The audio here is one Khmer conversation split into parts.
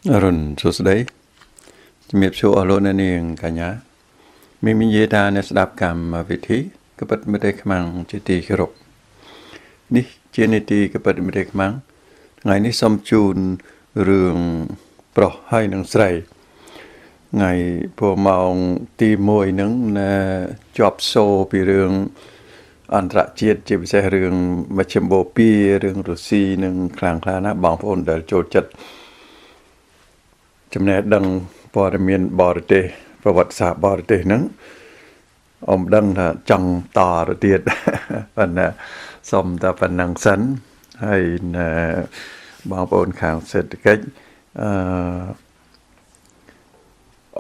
អរុណសួស្តីជំរាបសួរអស់លោកអ្នកនាងកញ្ញាមាននិយាយថាអ្នកស្ដាប់កម្មវិធីកពិតមេទេខ្មាំងជាទីគោរពនេះជានីតិកពិតមេទេខ្មាំងថ្ងៃនេះសូមជូនរឿងប្រុសហើយនិងស្រីថ្ងៃព្រោះម៉ោងទី1ហ្នឹងជាប់សូពីរឿងអន្តរជាតិជាពិសេសរឿងមជ្ឈិមបូព៌ារឿងរុស្ស៊ីនឹងខ្លាំងខ្លាណាស់បងប្អូនដែលចូលចិត្តចំណេះដឹងព័ត៌មានបរទេសប្រវត្តិសាស្ត្របរទេសហ្នឹងអមដឹងថាចង់តទៅទៀតប៉ុន្តែសុំតែប៉ុណ្ណឹងសិនហើយបងប្អូនខាងសេដ្ឋកិច្ចអឺ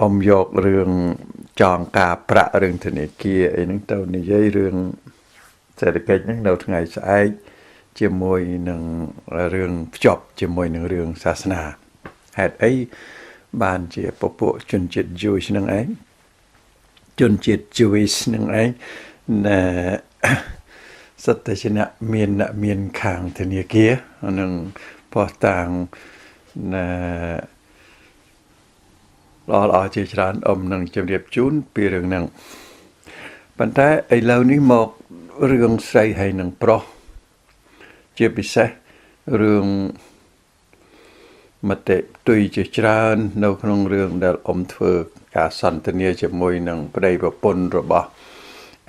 អមយករឿងចងការប្រាក់រឿងធនាគារអីហ្នឹងទៅនិយាយរឿងសេដ្ឋកិច្ចហ្នឹងនៅថ្ងៃស្អែកជាមួយនឹងរឿងភ្ជាប់ជាមួយនឹងរឿងសាសនាហេតុអីបានជាពពួកជនជាតិ Jewish នឹងឯងជនជាតិ Jewish នឹងឯងណែសិតតែជាអ្នកមានខាងធនាគារនិងភស្តុតាងណែល្អៗជាច្រើនអ៊ំនឹងជម្រាបជូនពីរឿងហ្នឹងប៉ុន្តែឥឡូវនេះមករឿងស្រីហើយនឹងប្រុសជាពិសេសរឿងមតិផ្ទុយជាច្រើននៅក្នុងរឿងដែលអ៊ំធ្វើការសន្ទនាជាមួយនឹងប្តីប្រពន្ធរបស់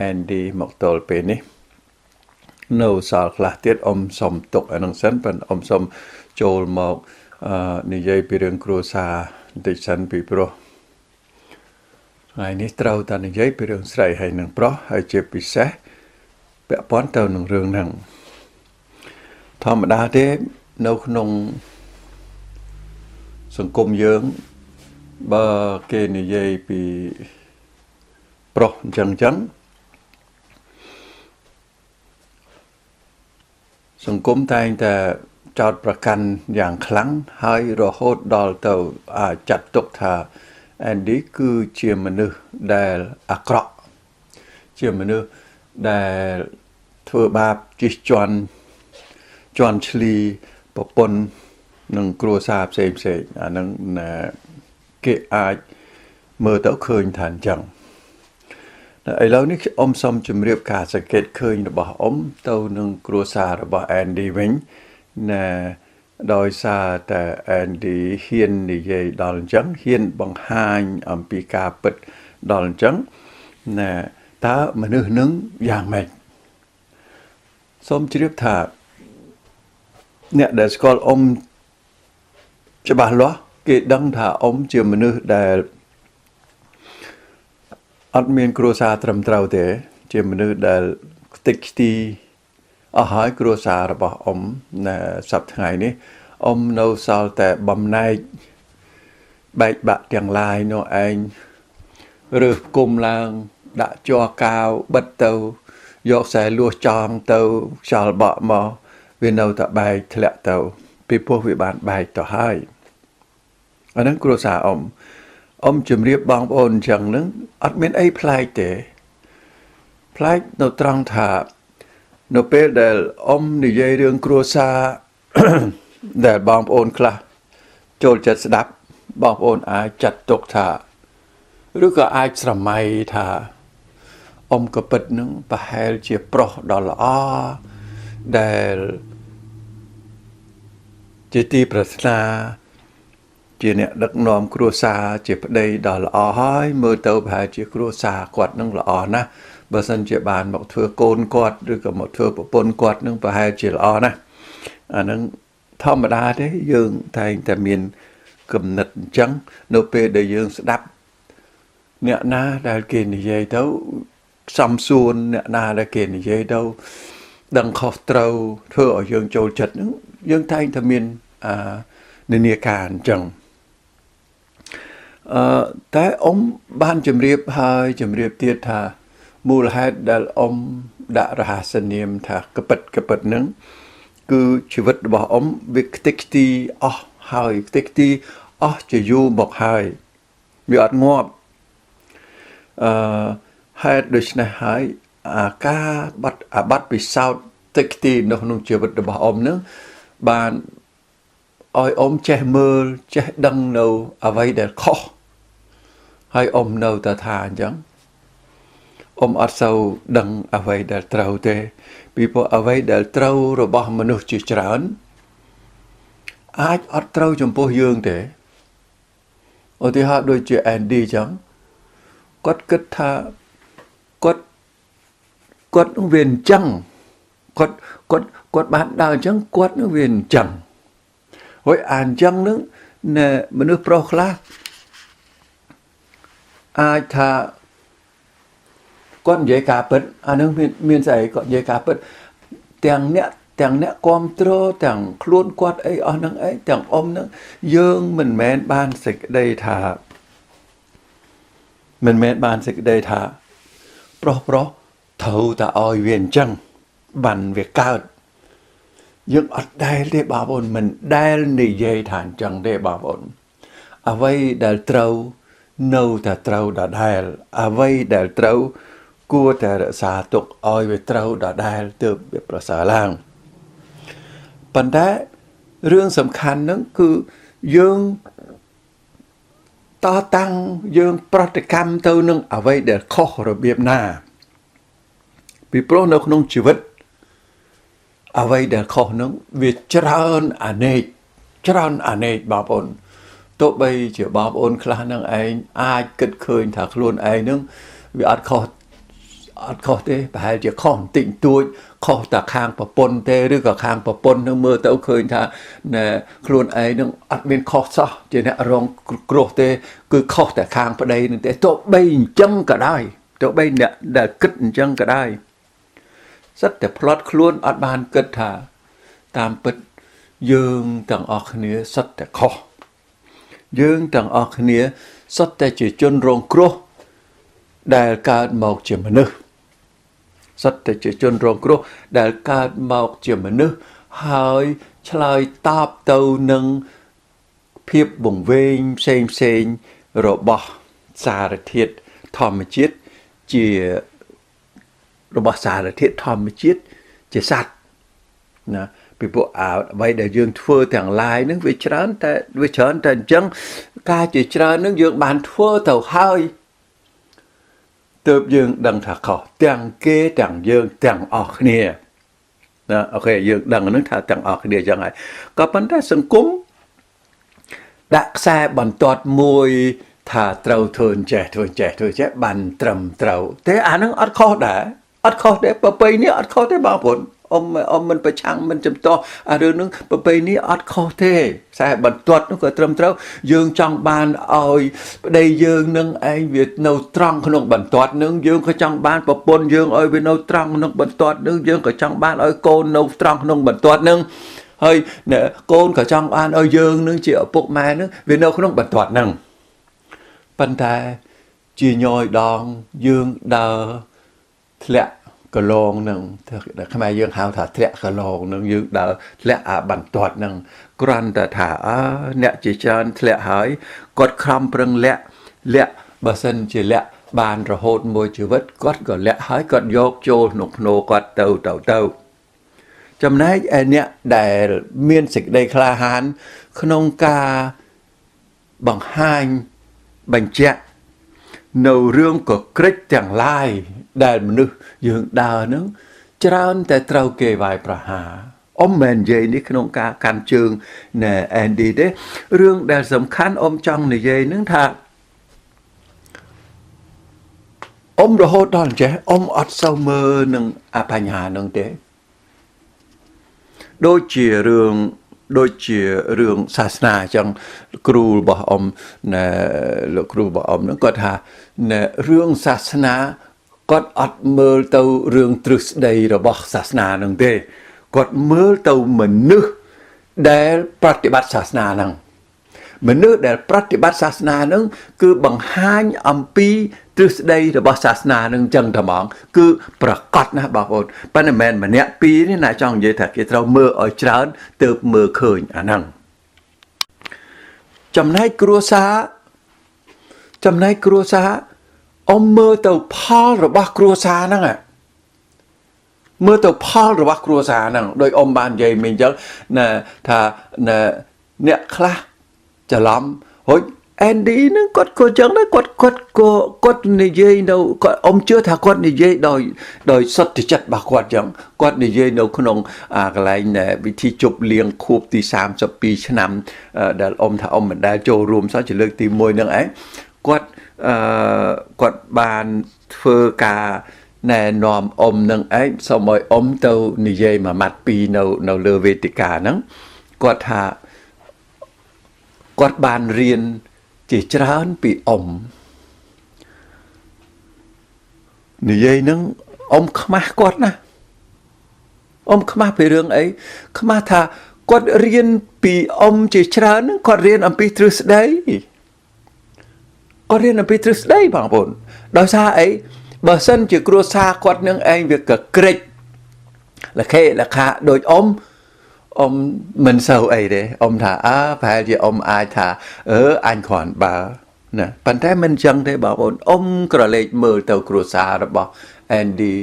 Andy មកទល់ពេលនេះនៅសល់ខ្លះទៀតអ៊ំសុំទុកអានឹងសិនប៉ុន្តែអ៊ំសុំចូលមកនិយាយពីរឿងគ្រួសារបន្តិចសិនពីព្រោះថ្ងៃនេះត្រូវតែនិយាយពីរឿងស្រីហើយនឹងប្រុសហើយជាពិសេសពាក់ព័ន្ធទៅនឹងរឿងហ្នឹងធម្មតាទេនៅក្នុងសង្គមយើងបើគេនិយាយពីប្រុសអញ្ចឹងសង្គមតែងតែចោទប្រកាន់យ៉ាងខ្លាំងហើយរហូតដល់ទៅអាចចាត់ទុកថា Andy គឺជាមនុស្សដែលអាក្រក់ជាមនុស្សដែលធ្វើបាបជិះជាន់ជាន់ឈ្លីប្រពន្ធនិងគ្រួសារផ្សេងផ្សេងអានឹងគេអាចមើលទៅឃើញថាអញ្ចឹងឥឡូវនេះអ៊ំសូមជម្រាបការសង្កេតឃើញរបស់អ៊ំទៅនឹងគ្រួសាររបស់ Andy វិញណាដោយសារតែ Andy ហ៊ាននិយាយដល់អញ្ចឹងហ៊ានបង្ហាញអំពីការពិតដល់អញ្ចឹងណាតើមនុស្សនឹងយ៉ាងម៉េចសូមជ្រាបថាអ្នកដែលស្គាល់អ៊ំច្បាស់លាស់គេដឹងថាអ៊ំជាមនុស្សដែលអត់មានគ្រួសារត្រឹមត្រូវទេជាមនុស្សដែលខ្ទេចខ្ទីអស់ហើយគ្រួសាររបស់អ៊ំនៅសប្តាហ៍ថ្ងៃនេះអ៊ំនៅសល់តែបំណែកបែកបាក់ទាំងឡាយនោះឯងរើសគុំឡើងដាក់ជ័រកាវបិទទៅយកខ្សែលួសចងទៅខ្យល់បក់មកវានៅតែបែកធ្លាក់ទៅពីព្រោះវាបានបែកទៅហើយអាហ្នឹងគ្រួសារអ៊ំអ៊ំជម្រាបបងប្អូនអញ្ចឹងហ្នឹងអត់មានអីប្លែកទេប្លែកនៅត្រង់ថានៅពេលដែលអ៊ំនិយាយរឿងគ្រួសារដែលបងប្អូនខ្លះចូលចិត្តស្ដាប់បងប្អូនអាចចាត់ទុកថាឬក៏អាចស្រមៃថាអ៊ំក៏ពិតនឹងប្រហែលជាប្រុសដ៏ល្អដែលជាទីប្រាថ្នាជាអ្នកដឹកនាំគ្រួសារជាប្តីដ៏ល្អហើយមើលទៅប្រហែលជាគ្រួសារគាត់នឹងល្អណាស់បើសិនជាបានមកធ្វើកូនគាត់ឬក៏មកធ្វើប្រពន្ធគាត់នឹងប្រហែលជាល្អណាស់អានឹងធម្មតាទេយើងតែងតែមានគំនិតអញ្ចឹងនៅពេលដែលយើងស្ដាប់អ្នកណាដែលគេនិយាយទៅសំសួនអ្នកណាដែលគេនិយាយទៅដឹងខុសត្រូវធ្វើឲ្យយើងចូលចិត្តហ្នឹងយើងតែងតែមាននិន្នាការអញ្ចឹងតែអ៊ំបានជម្រាបហើយជម្រាបទៀតថាមូលហេតុដែលអ៊ំដាក់រហស្សនាមថាកពិតកពិតហ្នឹងគឺជីវិតរបស់អ៊ំវាខ្ទេចខ្ទីអស់ហើយខ្ទេចខ្ទីអស់ជាយូរមកហើយវាអត់ងាប់ហេតុដូច្នេះហើយអាការបាត់អាបាត់ពិសោធន៍ខ្ទេចខ្ទីនៅក្នុងជីវិតរបស់អ៊ំហ្នឹងបាន ឲ្យអ៊ំចេះមើលចេះដឹងនៅអ្វីដែលខុសហើយអ៊ំនៅតែថាអញ្ចឹងអ៊ំអត់សូវដឹងអ្វីដែលត្រូវទេពីព្រោះអ្វីដែលត្រូវរបស់មនុស្សជាច្រើនអាចអត់ត្រូវចំពោះយើងទេឧទាហរណ៍ដូចជា Andy ចឹងគាត់គិតថាគាត់គាត់នឹងវាអញ្ចឹងគាត់គាត់គាត់បានដើរអញ្ចឹងគាត់នឹងវាអញ្ចឹងហើយអាអញ្ចឹងនឹងមនុស្សប្រុសខ្លះអាចថាគាត់និយាយការពិតអានឹងមានស្អីគាត់និយាយការពិតទាំងអ្នកគ្រប់គ្រងទាំងខ្លួនគាត់អីអស់នឹងអីទាំងអ៊ំនឹងយើងមិនមែនបានសេចក្តីថាមិនមែនបានសេចក្តីថាប្រុសត្រូវតែឲ្យវាអញ្ចឹងបានវាកើតយើងអត់ដែលទេបងប្អូនមិនដែលនិយាយថាអញ្ចឹងទេបងប្អូនអ្វីដែលត្រូវនៅតែត្រូវដដែលអ្វីដែលត្រូវគួរតែរក្សាទុកឲ្យវាត្រូវដដែលទើបវាប្រសើរឡើងប៉ុន្តែរឿងសំខាន់ហ្នឹងគឺយើងតតាំងយើងប្រតិកម្មទៅនឹងអ្វីដែលខុសរបៀបណាពីព្រោះនៅក្នុងជីវិតអ្វីដែលខុសហ្នឹងវាច្រើនអានេកច្រើនអានេកបងប្អូនទោះបីជាបងប្អូនខ្លះហ្នឹងឯងអាចគិតឃើញថាខ្លួនឯងហ្នឹងវាអត់ខុសទេប្រហែលជាខុសបន្តិចបន្តួចខុសតែខាងប្រពន្ធទេឬក៏ខាងប្រពន្ធនឹងមើលទៅឃើញថាខ្លួនឯងនឹងអត់មានខុសសោះជាអ្នករងគ្រោះទេគឺខុសតែខាងប្តីនឹងទេទោះបីអញ្ចឹងក៏ដោយទោះបីអ្នកដែលគិតអញ្ចឹងក៏ដោយសិតតែផ្លាត់ខ្លួនអត់បានគិតថាតាមពិតយើងទាំងអស់គ្នាសិតតែខុសយើងទាំងអស់គ្នាសុទ្ធតែជាជនរងគ្រោះដែលកើតមកជាមនុស្សសុទ្ធតែជាជនរងគ្រោះដែលកើតមកជាមនុស្សហើយឆ្លើយតបទៅនឹងភាពវង្វេងផ្សេងផ្សេងរបស់សារធាតុធម្មជាតិជារបស់សារធាតុធម្មជាតិជាសត្វណាពីព្រោះអ្វីដែលយើងធ្វើទាំងឡាយហ្នឹងវាច្រើនតែអញ្ចឹងការជាច្រើនហ្នឹងយើងបានធ្វើទៅហើយទើបយើងដឹងថាខុសទាំងគេទាំងយើងទាំងអស់គ្នាណាអូខេយើងដឹងហ្នឹងថាទាំងអស់គ្នាអញ្ចឹងហើយក៏ប៉ុន្តែសង្គមដាក់ខ្សែបន្ទាត់មួយថាត្រូវធ្វើអញ្ចេះធ្វើអញ្ចេះធ្វើអញ្ចេះបានត្រឹមត្រូវទេអាហ្នឹងអត់ខុសដែរអត់ខុសទេប្រពៃនេះអត់ខុសទេបងប្អូនអ៊ំមិនប្រឆាំងមិនចំទាស់អារឿងហ្នឹងប្រពៃនេះអត់ខុសទេខ្សែបន្ទាត់នោះក៏ត្រឹមត្រូវយើងចង់បានឲ្យប្តីយើងនឹងឯងវានៅត្រង់ក្នុងបន្ទាត់នឹងយើងក៏ចង់បានប្រពន្ធយើងឲ្យវានៅត្រង់ក្នុងបន្ទាត់នឹងយើងក៏ចង់បានឲ្យកូននៅត្រង់ក្នុងបន្ទាត់នឹងហើយកូនក៏ចង់បានឲ្យយើងនឹងជាឪពុកម៉ែនឹងវានៅក្នុងបន្ទាត់នឹងប៉ុន្តែជាញយដងយើងដើរធ្លាក់កលងនឹងខ្មែរយើងហៅថាធ្លាក់កលងនឹងយើងដើរធ្លាក់អាបន្ទាត់នឹងគ្រាន់តែថាអ្នកជាច្រើនធ្លាក់ហើយគាត់ខំប្រឹងលាក់បើសិនជាលាក់បានរហូតមួយជីវិតគាត់ក៏លាក់ហើយគាត់យកចូលក្នុងភ្នោគាត់ទៅចំណែកឯអ្នកដែលមានសេចក្តីក្លាហានក្នុងការបង្ហាញបញ្ជាក់នៅរឿងកក្រិចទាំងឡាយដែលមនុស្សយើងដើរនឹងច្រើនតែត្រូវគេវាយប្រហារអ៊ំមិននិយាយនេះក្នុងការកាន់ជើងណែ Andy ទេរឿងដែលសំខាន់អ៊ំចង់និយាយនឹងថាអ៊ំរហូតដល់អញ្ចេះអ៊ំអត់សូវមើលនឹងអាបញ្ហានឹងទេដូចជារឿងសាសនាអញ្ចឹងគ្រូរបស់អ៊ំណែលោកគ្រូរបស់អ៊ំនឹងគាត់ថាណែរឿងសាសនាគាត់អត់មើលទៅរឿងទ្រឹស្ដីរបស់សាសនានឹងទេគាត់មើលទៅមនុស្សដែលប្រតិបត្តិសាសនាហ្នឹងមនុស្សដែលប្រតិបត្តិសាសនាហ្នឹងគឺបង្ហាញអំពីទ្រឹស្ដីរបស់សាសនាហ្នឹងចឹងតែហ្មងគឺប្រកបណាស់បងប្អូនប៉ុន្តែមិនមែនម្នាក់ពីរនេះណាចង់និយាយថាគេត្រូវមើលឲ្យច្រើនទើបមើលឃើញអាហ្នឹងចំណែកគ្រួសារអ៊ំមើលទៅផលរបស់គ្រួសារហ្នឹងមើលទៅផលរបស់គ្រួសារហ្នឹងដោយអ៊ំបាននិយាយមិញអញ្ចឹងណាថាណា អ្នកខ្លះច្រឡំហុចអេនឌីនឹងគាត់ក៏ចឹងដែរគាត់គាត់ក៏គាត់និយាយនៅគាត់អ៊ំជឿថាគាត់និយាយដោយសុទ្ធចិត្តរបស់គាត់ចឹងគាត់និយាយនៅក្នុងអាកន្លែងវិធីជប់លៀងខួបទី32ឆ្នាំដែលអ៊ំថាអ៊ំមិនដែលចូលរួមសោះជាលើកទី1នឹងឯងគាត់អឺគាត់បានធ្វើការណែនាំអ៊ំនឹងឯងសូមឲ្យអ៊ំទៅនិយាយមួយម៉ាត់ពីរនៅលើវេទិកាហ្នឹងគាត់ថាគាត់បានរៀនជាច្រើនពីអ៊ំនិយាយនឹងអ៊ំខ្មាស់គាត់ណាអ៊ំខ្មាស់ពីរឿងអីខ្មាស់ថាគាត់រៀនពីអ៊ំជាច្រើនហ្នឹងគាត់រៀនអំពីទ្រឹស្ដីគាត់រៀនអំពីទ្រឹស្ដីបងប្អូនដោយសារអីបើសិនជាគ្រួសារគាត់នឹងឯងវាកក្រិចលខេលខាដូចអ៊ំអ៊ំមិនសូវអីទេអ៊ំថាអើប្រហែលជាអ៊ំអាចថាអឺអញគ្រាន់បើណាប៉ុន្តែមិនចឹងទេបងប្អូនអ៊ំក្រឡេកមើលទៅគ្រួសាររបស់ Andy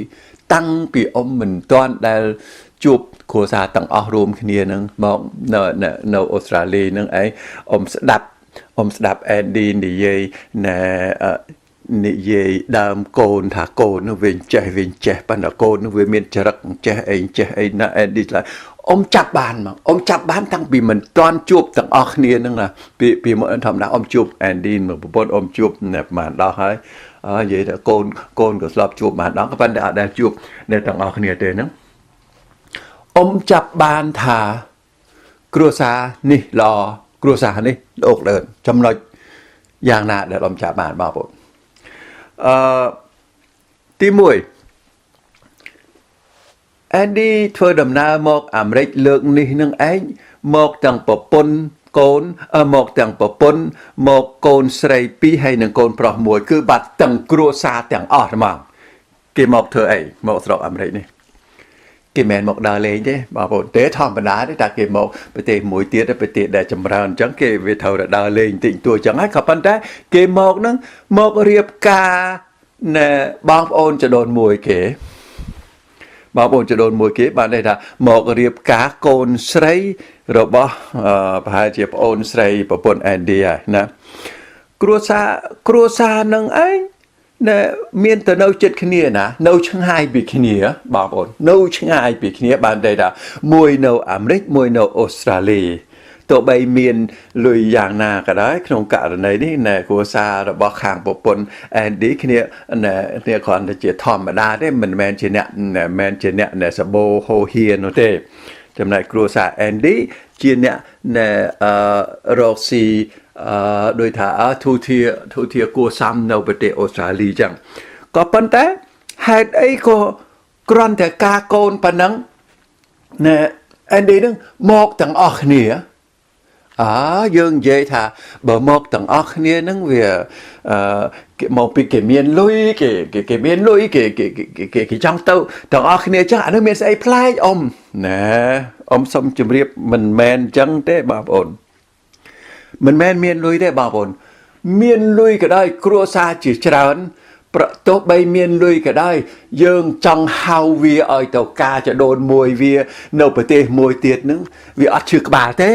តាំងពីអ៊ំមិនទាន់ដែលជួបគ្រួសារទាំងអស់រួមគ្នានឹងមកនៅអូស្ត្រាលីនឹងឯងអ៊ំស្ដាប់ Andy និយាយណែនិយាយដើមកូនថាកូននោះវាចេះប៉ុន្តែកូននោះវាមានចរិតចេះអីណា Andy ឆ្លើយអ៊ំចាប់បានមកអ៊ំចាប់បានតាំងពីមិនទាន់ជួបទាំងអស់គ្នាហ្នឹងណាពីមកធម្មតាអ៊ំជួប Andy មកប្រពន្ធអ៊ំជួបប្រហែលដល់ហើយនិយាយថាកូនក៏ស្លាប់ជួបប្រហែលដល់ក៏ប៉ុន្តែអត់ដែលជួបនៅទាំងអស់គ្នាទេហ្នឹងអ៊ំចាប់បានថាគ្រួសារនេះល្អគ្រួសារនេះលោកលឿនចំណុចយ៉ាងណាដែលអ៊ំចាប់បានបងប្អូនអឺទី1 Andy ធ្វើដំណើរមកអាមេរិកលើកនេះនឹងឯងមកទាំងប្រពន្ធកូនមកទាំងប្រពន្ធមកកូនស្រីពីរហើយនិងកូនប្រុសមួយគឺបាត់ទាំងគ្រួសារទាំងអស់ហ្មងគេមកធ្វើអីមកស្រុកអាមេរិកនេះគេមិនមកដើរលេងទេបងប្អូនទេធម្មតាទេតែគេមកប្រទេសមួយទៀតប្រទេសដែលចម្រើនអញ្ចឹងគេវាត្រូវតែដើរលេងតិចតួចអញ្ចឹងហើយក៏ប៉ុន្តែគេមកហ្នឹងមករៀបការណែបងប្អូនចដូនមួយគេបងប្អូនចដូនមួយគេបានន័យថាមករៀបការកូនស្រីរបស់ប្រហែលជាប្អូនស្រីប្រពន្ធ Andy ហើយណាគ្រួសារនឹងឯងណែមានទៅនៅចិត្តគ្នាណានៅឆ្ងាយពីគ្នាបងប្អូននៅឆ្ងាយពីគ្នាបានន័យថាមួយនៅអាមេរិកមួយនៅអូស្ត្រាលីទោះបីមានលុយយ៉ាងណាក៏ដោយក្នុងករណីនេះណែគ្រួសាររបស់ខាងប្រពន្ធ Andy គ្នាណែគ្នាគ្រាន់តែជាធម្មតាទេមិនមែនជាអ្នកមិនជាអ្នកណែសបោហូហៀនោះទេចំណែកគ្រួសារ Andy ជាអ្នកណែរកស៊ីដោយថាធូធាគួសមនៅប្រទេសអូស្ត្រាលីចឹងក៏ប៉ុន្តែហេតុអីក៏គ្រាន់តែការកូនប៉ុណ្ណឹងណែ Andy នឹងមកទាំងអស់គ្នាអើយើងនិយាយថាបើមកទាំងអស់គ្នានឹងវាគេមកពីគេមានលុយគេមានលុយគេគេចង់ទៅទាំងអស់គ្នាចឹងអានោះមានស្អីប្លែកអ៊ំណែអ៊ំសុំជម្រាបមិនមែនចឹងទេបងប្អូនមិនមែនមានលុយទេបងប្អូនមានលុយក៏ដោយគ្រួសារជាច្រើនប្រទោះបីមានលុយក៏ដោយយើងចង់ហៅវាឲ្យទៅការចដូនមួយវានៅប្រទេសមួយទៀតនឹងវាអត់ឈឺក្បាលទេ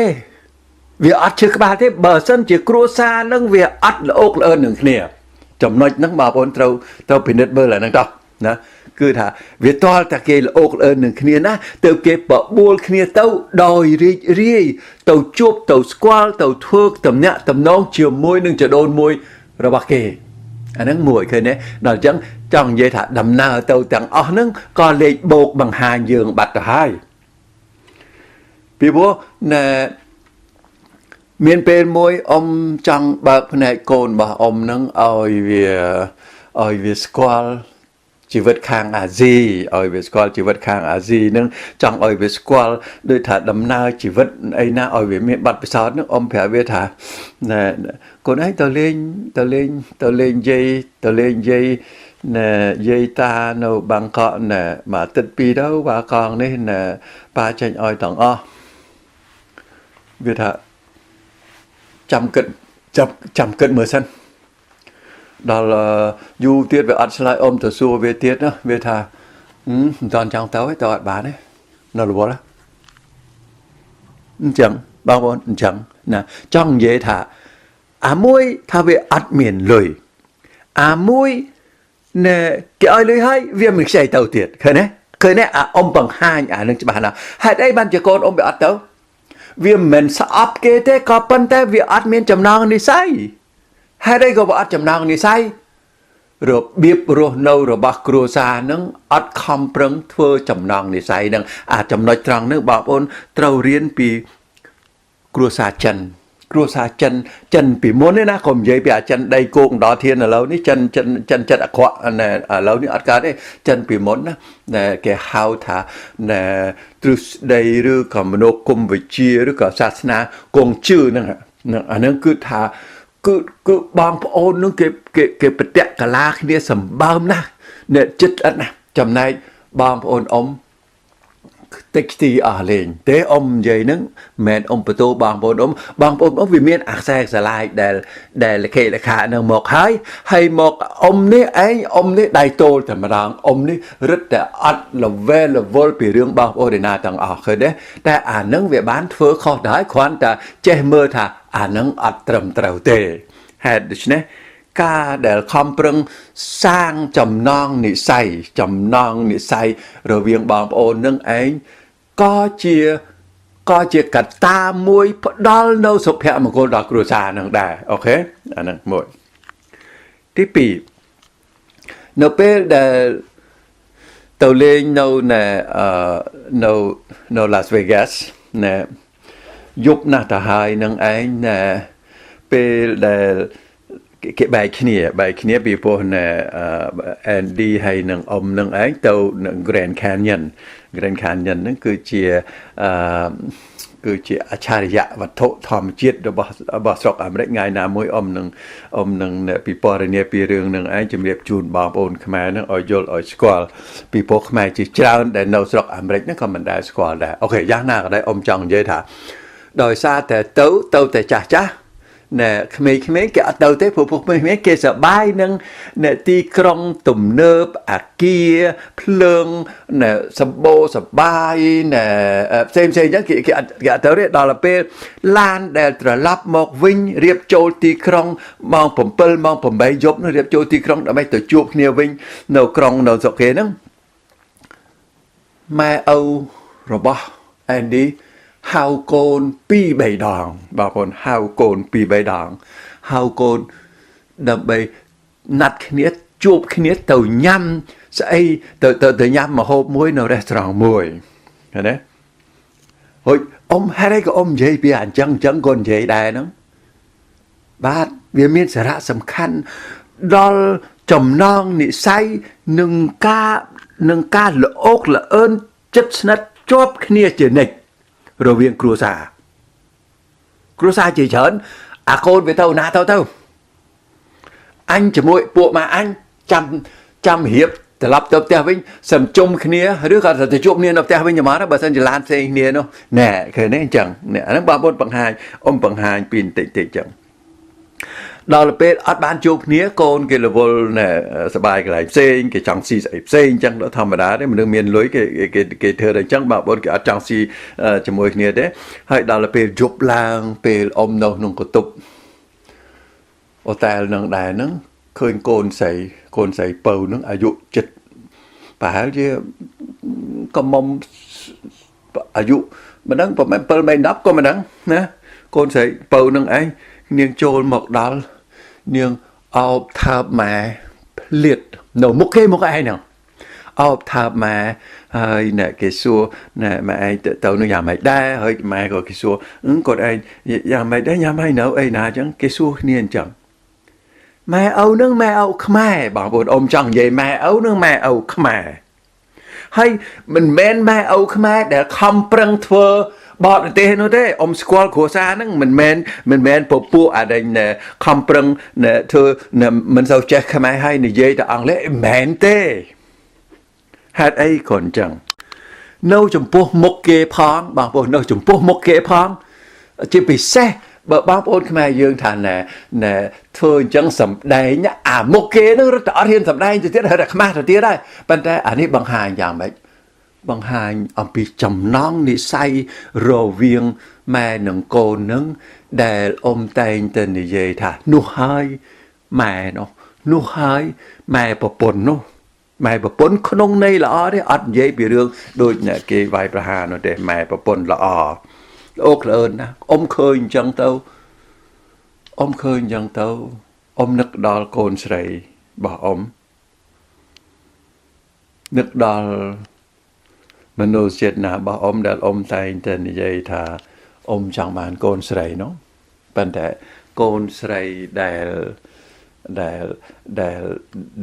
វាអត់ឈឺក្បាលទេបើសិនជាគ្រួសារនឹងវាអត់ល្អកល្អឿននឹងគ្នាចំណុចហ្នឹងបងប្អូនត្រូវពិនិត្យមើលអាហ្នឹងតោះណាគឺថាវាតល់តែគេល្អកល្អឿននឹងគ្នាណាទៅគេបបួលគ្នាទៅដោយរីករាយទៅជួបទៅស្គាល់ទៅធ្វើតំណាក់តំណងជាមួយនឹងចដូនមួយរបស់គេអាហ្នឹងមួយឃើញទេដល់អញ្ចឹងចង់និយាយថាដំណើរទៅទាំងអស់ហ្នឹងក៏លេខបូកបង្ហាញយើងបាត់ទៅហើយពីព្រោះណែមានពេលមួយអ៊ំចង់បើកភ្នែកកូនរបស់អ៊ំហ្នឹងឲ្យវាស្គាល់ជីវិតខាងអាស៊ីឲ្យវាស្គាល់ជីវិតខាងអាស៊ីហ្នឹងចង់ឲ្យវាស្គាល់ដូចថាដំណើរជីវិតអីណាឲ្យវាមានបទពិសោធន៍ហ្នឹងអ៊ំប្រាប់វាថាណែកូនឯងទៅលេងយាយទៅលេងយាយណែយាយតានៅបាងកកណែមួយអាទិត្យពីរទៅបាកងនេះណែប៉ាចេញឲ្យទាំងអស់វាថាចាំគិតចាំគិតមើលសិនដល់យូរទៀតវាអត់ឆ្លើយអ៊ំទៅសួរវាទៀតណាវាថាមិនតាន់ចង់ទៅទេទៅអត់បានទេនៅរវល់អញ្ចឹងបងប្អូនអញ្ចឹង ណាចង់និយាយថាអាមួយថាវាអត់មានលុយអាមួយណែគេឲ្យលុយហើយវាមិនខ្ចីទៅទៀតឃើញទេឃើញទេអាអ៊ំបង្ហាញអានឹងច្បាស់ណាស់ហេតុអីបានជាកូនអ៊ំវាអត់ទៅវាមិនស្អប់គេទេក៏ប៉ុន្តែវាអត់មានចំណងនិស័យហេតុអីក៏វាអត់ចំណងនិស័យរបៀបរស់នៅរបស់គ្រួសារនឹងអត់ខំប្រឹងធ្វើចំណងនិស័យនឹងអាចំណុចត្រង់នឹងបងប្អូនត្រូវរៀនពីគ្រួសារចិនគ្រួសារចិនចិនពីមុននេះណាកុំនិយាយពីអាចិនដីគោកដល់ធានឥឡូវនេះចិនចិនចិនចិត្តអាក្រក់ណែឥឡូវនេះអត់កើតទេចិនពីមុនណាណែគេហៅថាណែទ្រឹស្ដីឬក៏មនោគមវិជ្ជាឬក៏សាសនាគងជឿហ្នឹងអាហ្នឹងគឺថាគឺគឺបងប្អូននឹងគេគេគេប្រតិកលាគ្នាសម្បើមណាស់អ្នកចិត្តអត់ណាចំណែកបងប្អូនអ៊ំតិចទីអស់លេងទេអ៊ំនិយាយហ្នឹងមិនមែនអ៊ំបន្ទោបងប្អូនអ៊ំបងប្អូនអ៊ំវាមានអាខ្សែខ្សឡាយដែលដែលលខេលខានឹងមកហើយហើយមកអ៊ំនេះឯងអ៊ំនេះដៃទោលតែម្ដងអ៊ំនេះរឹតតែអត់ level level ពីរឿងបងប្អូនឯណាទាំងអស់ឃើញទេតែអានឹងវាបានធ្វើខុសដែរគ្រាន់តែចេះមើលថាអានឹងអត់ត្រឹមត្រូវទេហេតុដូច្នេះការដែលខំប្រឹងសាងចំណងនិស័យចំណងនិស័យរវាងបងប្អូននឹងឯងក៏ជាក៏ជាកត្តាមួយផ្ដល់នៅសុភមង្គលដល់គ្រួសារនឹងដែរ OK អានឹងមួយទី2នៅពេលដែលទៅលេងនៅនៅនៅនៅ Las Vegas ណែយប់ណាស់ទៅហើយនឹងឯងណែពេលដែលគេបែកគ្នាបែកគ្នាពីព្រោះណែ Andy ហើយនឹងអ៊ំនឹងឯងទៅ Grand Canyon Grand Canyon ហ្នឹងគឺជាអឺគឺជាអច្ឆរិយៈវត្ថុធម្មជាតិរបស់របស់ស្រុកអាមេរិកថ្ងៃណាមួយអ៊ំនឹងអ៊ំនឹងពិពណ៌នាពីរឿងនឹងឯងជំរាបជូនបងប្អូនខ្មែរនឹងឲ្យយល់ឲ្យស្គាល់ពីព្រោះខ្មែរជាច្រើនដែលនៅស្រុកអាមេរិកហ្នឹងក៏មិនដែលស្គាល់ដែរ OK យ៉ាងណាក៏ដោយអ៊ំចង់និយាយថាដោយសារតែទៅទៅតែចាស់ចាស់ណែក្មេងៗគេអត់ទៅទេព្រោះពួកក្មេងៗគេសប្បាយនឹងអ្នកទីក្រុងទំនើបអាគារភ្លើងណែសម្បូរសប្បាយណែផ្សេងផ្សេងអញ្ចឹងគេគេអត់គេអត់ទៅទេដល់ពេលឡានដែលត្រឡប់មកវិញរៀបចូលទីក្រុងម៉ោង7ម៉ោង8យប់នោះរៀបចូលទីក្រុងដើម្បីទៅជួបគ្នាវិញនៅក្រុងនៅស្រុកគេហ្នឹងម៉ែឪរបស់ Andy ហៅកូន2 3ដងបងប្អូនហៅកូន2 3ដងហៅកូនដើម្បីណាត់គ្នាជួបគ្នាទៅញ៉ាំស្អីទៅទៅទៅញ៉ាំម្ហូបមួយនៅរេស្តូរ៉ង់មួយឃើញទេហុយអ៊ំហេតុអីក៏អ៊ំនិយាយពីអញ្ចឹងអញ្ចឹងក៏និយាយដែរហ្នឹងបាទវាមានសារៈសំខាន់ដល់ចំណងនិស័យនឹងការនឹងការល្អោកល្អឿនចិត្តស្និទ្ធជាប់គ្នាជានិច្ចរវាងគ្រួសារគ្រួសារជាច្រើនអាកូនវាទៅណាទៅទៅអញជាមួយពួកម៉ាអញចាំចាំរៀបត្រឡប់ទៅផ្ទះវិញសំជុំគ្នាឬក៏ទៅជួបគ្នានៅផ្ទះវិញហ្មងបើសិនជាឡានផ្សេងគ្នានោះណែឃើញទេអញ្ចឹងនេះអាហ្នឹងបងប្អូនបង្ហាញអ៊ំបង្ហាញពីបន្តិចតិចអញ្ចឹងដល់ពេលអត់បានជួបគ្នាកូនគេរវល់ណែសបាយកន្លែងផ្សេងគេចង់ស៊ីស្អីផ្សេងអញ្ចឹងធម្មតាទេមនុស្សមានលុយគេគេគេធ្វើតែអញ្ចឹងបងប្អូនគេអត់ចង់ស៊ីជាមួយគ្នាទេហើយដល់ពេលយប់ឡើងពេលអ៊ំនៅក្នុងកន្ទប់អូតែលនឹងដែរហ្នឹងឃើញកូនស្រីកូនស្រីពៅហ្នឹងអាយុចិត្តប្រហែលជាកំមុំអាយុមិនដឹងប្រហែល7 8 10ក៏មិនដឹងណាកូនស្រីពៅនឹងឯងនាងចូលមកដល់នាងអោបថើបម៉ែភ្លៀតនៅមុខគេមុខឯងហ្នឹងអោបថើបម៉ែហើយអ្នកគេសួរណែម៉ែឯងទៅទៅនឹងយ៉ាងម៉េចដែរហើយម៉ែក៏គេសួរគាត់ឯងយ៉ាងម៉េចដែរញ៉ាំហើយនៅអីណាអញ្ចឹងគេសួរគ្នាអញ្ចឹងម៉ែឪនឹងម៉ែឪខ្មែរបងប្អូនអ៊ំចង់និយាយម៉ែឪនឹងម៉ែឪខ្មែរហើយមិនមែនម៉ែឪខ្មែរដែលខំប្រឹងធ្វើបរទេសនោះទេអ៊ំស្គាល់គ្រួសារហ្នឹងមិនមែនមិនមែនពពួកអាដេញខំប្រឹងធ្វើមិនសូវចេះខ្មែរហើយនិយាយតែអង់គ្លេសមិនមែនទេហេតុអីក៏អញ្ចឹងនៅចំពោះមុខគេផងបងប្អូននៅចំពោះមុខគេផងជាពិសេសបើបងប្អូនខ្មែរយើងថាណែណែធ្វើអញ្ចឹងសំដែងអាមុខគេនឹងរត់តែអត់ហ៊ានសំដែងទៅទៀតហើយតែខ្មាស់ទៅទៀតហើយប៉ុន្តែអានេះបង្ហាញយ៉ាងម៉េច បង្ហាញអំពីចំណងនិស័យរវាងម៉ែនិងកូននឹងដែលអ៊ំតែងតែនិយាយថានោះហើយម៉ែនោះនោះហើយម៉ែប្រពន្ធនោះម៉ែប្រពន្ធក្នុងន័យល្អទេអត់និយាយពីរឿងដូចអ្នកគេវាយប្រហារនោះទេម៉ែប្រពន្ធល្អអូក្លឿនណាអ៊ំឃើញអញ្ចឹងទៅអ៊ំឃើញអញ្ចឹងទៅអ៊ំនឹកដល់កូនស្រីរបស់អ៊ំនឹកដល់មនោចេតនារបស់អ៊ំដែលអ៊ំតែងតែនិយាយថាអ៊ំចង់បានកូនស្រីនោះប៉ុន្តែកូនស្រីដែលដែលដែល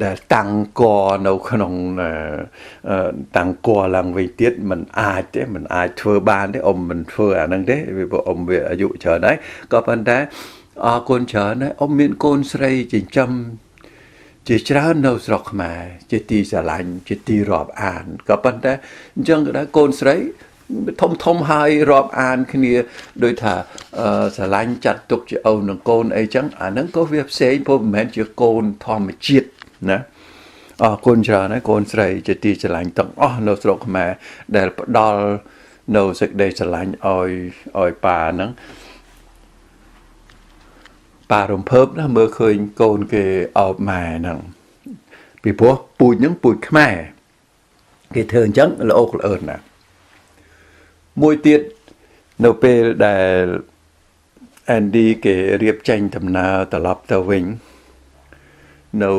ដែលតាំងកនៅក្នុងតាំងកឡើងវិញទៀតมันអាចទេมันអាចធ្វើបានទេអ៊ំមិនធ្វើអាហ្នឹងទេវាព្រោះអ៊ំវាអាយុច្រើនហើយក៏ប៉ុន្តែអរគុណច្រើនហើយអ៊ំមានកូនស្រីចិញ្ចឹមជាច្រើននៅស្រុកខ្មែរជាទីស្រឡាញ់ជាទីរាប់អានក៏ប៉ុន្តែអញ្ចឹងក៏ដែរកូនស្រីធំធំហើយរាប់អានគ្នាដោយថាស្រឡាញ់ចាត់ទុកជាឪនិងកូនអីចឹងអាហ្នឹងក៏វាផ្សេងព្រោះមិនមែនជាកូនធម្មជាតិណាអរគុណច្រើនហើយកូនស្រីជាទីស្រឡាញ់ទាំងអស់នៅស្រុកខ្មែរដែលផ្ដល់នៅសេចក្តីស្រឡាញ់ឲ្យប៉ាហ្នឹងប៉ារំភើបណាស់មើលឃើញកូនគេអោបម៉ែហ្នឹងពីព្រោះពូជហ្នឹងពូជខ្មែរគេធ្វើអញ្ចឹងល្អក្លឿនណាស់មួយទៀតនៅពេលដែល Andy គេរៀបចេញដំណើរត្រឡប់ទៅវិញនៅ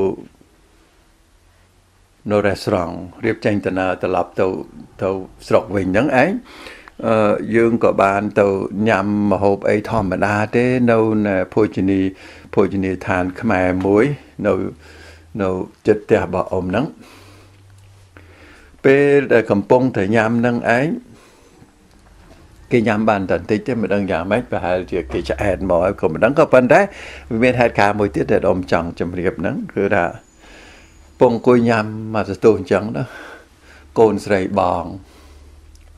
នៅរេស្តូរ៉ង់រៀបចេញដំណើរត្រឡប់ទៅទៅស្រុកវិញហ្នឹងឯងអឺយើងក៏បានទៅញ៉ាំម្ហូបអីធម្មតាទេនៅភោជនីភោជនីយដ្ឋានខ្មែរមួយនៅនៅចិត្តផ្ទះរបស់អ៊ំហ្នឹងពេលដែលកំពុងតែញ៉ាំហ្នឹងឯងគេញ៉ាំបានតែបន្តិចទេមិនដឹងយ៉ាងម៉េចប្រហែលជាគេឆ្អែតមកហើយក៏មិនដឹងក៏ប៉ុន្តែវាមានហេតុការណ៍មួយទៀតដែលអ៊ំចង់ជម្រាបហ្នឹងគឺថាពងអង្គុយញ៉ាំមកសន្ទុះអញ្ចឹងណាកូនស្រីបង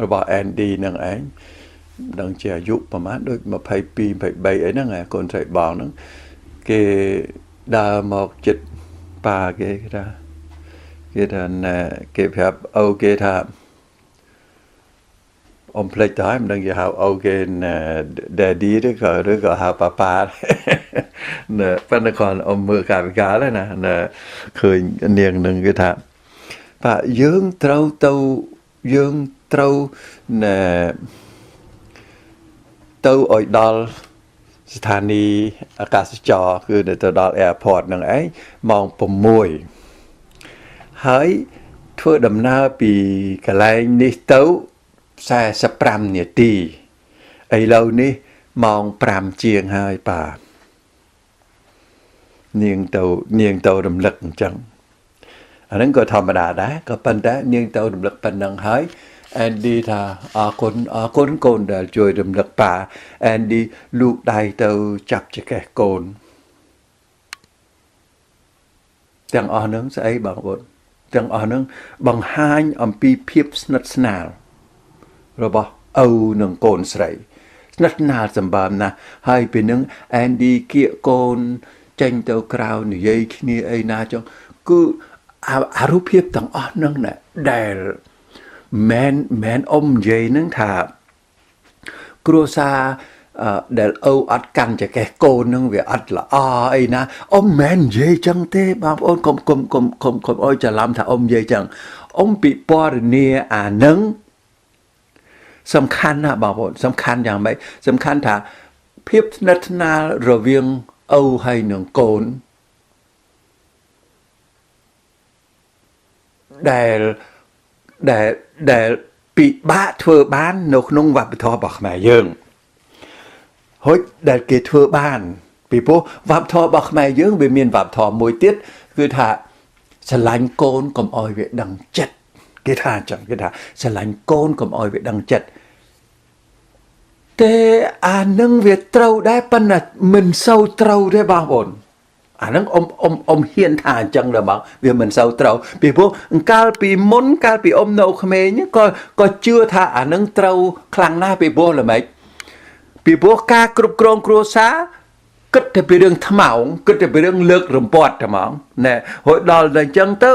របស់ Andy ហ្នឹងឯងមិនដឹងជាអាយុប្រហែលដូច22 23អីហ្នឹងឯងកូនស្រីបងហ្នឹងគេដើរមកចិត្តប៉ាគេគេថាគេថាណែគេប្រាប់ឪគេថាអ៊ំភ្លេចទៅហើយមិនដឹងគេហៅឪគេ Daddy ឬក៏ឬក៏ហៅប៉ាប៉ាណែប៉ុន្តែគាត់អ៊ំមើលកាយវិការហើយណាណែឃើញនាងនឹងគេថាប៉ាយើងត្រូវទៅយើងត្រូវណែទៅឲ្យដល់ស្ថានីយ៍អាកាសចរគឺទៅដល់ airport ហ្នឹងឯងម៉ោង6ហើយធ្វើដំណើរពីកន្លែងនេះទៅ45នាទីឥឡូវនេះម៉ោង5ជាងហើយប៉ានាងទៅនាងទៅរំលឹកអញ្ចឹងអាហ្នឹងក៏ធម្មតាដែរក៏ប៉ុន្តែនាងទៅរំលឹកប៉ុណ្ណឹងហើយ Andy ថាអរគុណអរគុណកូនដែលជួយរំលឹកប៉ា Andy លូកដៃទៅចាប់ចង្កេះកូនទាំងអស់ហ្នឹងស្អីបងប្អូនទាំងអស់ហ្នឹងបង្ហាញអំពីភាពស្និទ្ធស្នាលរបស់ឪនិងកូនស្រីស្និទ្ធស្នាលសម្បើមណាស់ហើយពេលហ្នឹង Andy គៀកកូនចេញទៅក្រៅនិយាយគ្នាអីណាចឹងគឺអារូបភាពទាំងអស់ហ្នឹងណាដែលមែនមែនអ៊ំនិយាយហ្នឹងថាគ្រួសារដែលឪអត់កាន់ចង្កេះកូនហ្នឹងវាអត់ល្អអីណាអ៊ំមិននិយាយចឹងទេបងប្អូនកុំកុំកុំកុំកុំអោយច្រឡំថាអ៊ំនិយាយចឹងអ៊ំពិពណ៌នាអាហ្នឹងសំខាន់ណាស់បងប្អូនសំខាន់យ៉ាងម៉េចសំខាន់ថាភាពស្និទ្ធស្នាលរវាងឪហើយនឹងកូនដែលដែលដែលពិបាកធ្វើបាននៅក្នុងវប្បធម៌របស់ខ្មែរយើងហុចដែលគេធ្វើបានពីព្រោះវប្បធម៌របស់ខ្មែរយើងវាមានវប្បធម៌មួយទៀតគឺថាស្រឡាញ់កូនកុំអោយវាដឹងចិត្តគេថាអញ្ចឹងគេថាស្រឡាញ់កូនកុំអោយវាដឹងចិត្តទេអានឹងវាត្រូវដែរប៉ុន្តែមិនសូវត្រូវទេបងប្អូនអាហ្នឹងអ៊ំអ៊ំអ៊ំហ៊ានថាអញ្ចឹងដែរបងវាមិនសូវត្រូវពីព្រោះកាលពីមុនកាលពីអ៊ំនៅក្មេងក៏ក៏ជឿថាអាហ្នឹងត្រូវខ្លាំងណាស់ពីព្រោះល្មិចពីព្រោះការគ្រប់គ្រងគ្រួសារគិតតែពីរឿងថ្មោងគិតតែពីរឿងលើករំពាត់តែហ្មងណែហូចដល់តែអញ្ចឹងទៅ